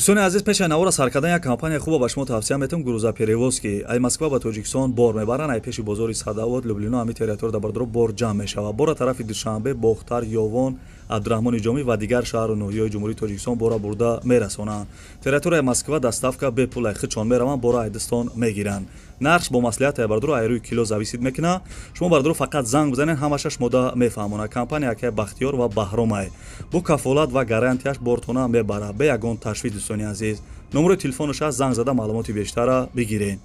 Дӯстони азиз, пеши навора сар кардан як компания хуба ба шумо тавсия метавам: «Грузоперевозки». Ай Москва ба Тоҷикистон бор мебаранд. Ай пеши бозори Садовод, Люблино, ҳами территория бардоро бор ҷамъ мешавад. Бора тарафи Душанбе, Бохтар, Ёвон, Абдураҳмони Ҷомӣ ва дигар шаҳру ноҳияҳои Ҷумҳурии Тоҷикистон бора бурда мерасонанд. Территорияи Москва доставка бепул, ай худшон мераванд, бора айдистон мегиранд. Нархш бо маслиҳат, ай бардоро, ай рӯи кило зависит мекунад. Шумо, бардоро, фақат занг бизанед, ҳамаша шумода мефаҳмонад. Компания акай Бахтиёр ва Баҳромай бо кафолат ва гарантияш бортона мебарад, бе ягон ташвиш. Дӯстони азиз, номерои телефонаш аст, занг зада маълумоти бештара бигиред.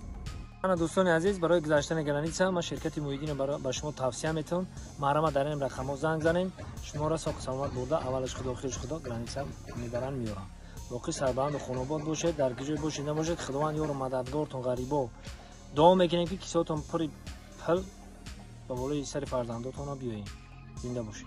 Ана, дӯстони азиз, барои гузаштани граница ман ширкати Муҳиддино ба шумо тавсия метавон. Маҳрама дар ин рақамҳо занг занем, шуморо соқу саломат бурда, аввалаш Худо, охираш Худо, граница мебаранд, меёранд. Боқӣ сарбаланду хонобод бошед, дар куҷое бошед набошед, Худованд ёру мададгортон. Ғарибо дуо мекунем, ки кисотон пури пул ба болои сари фарзандотона биёем. Зинда бошед.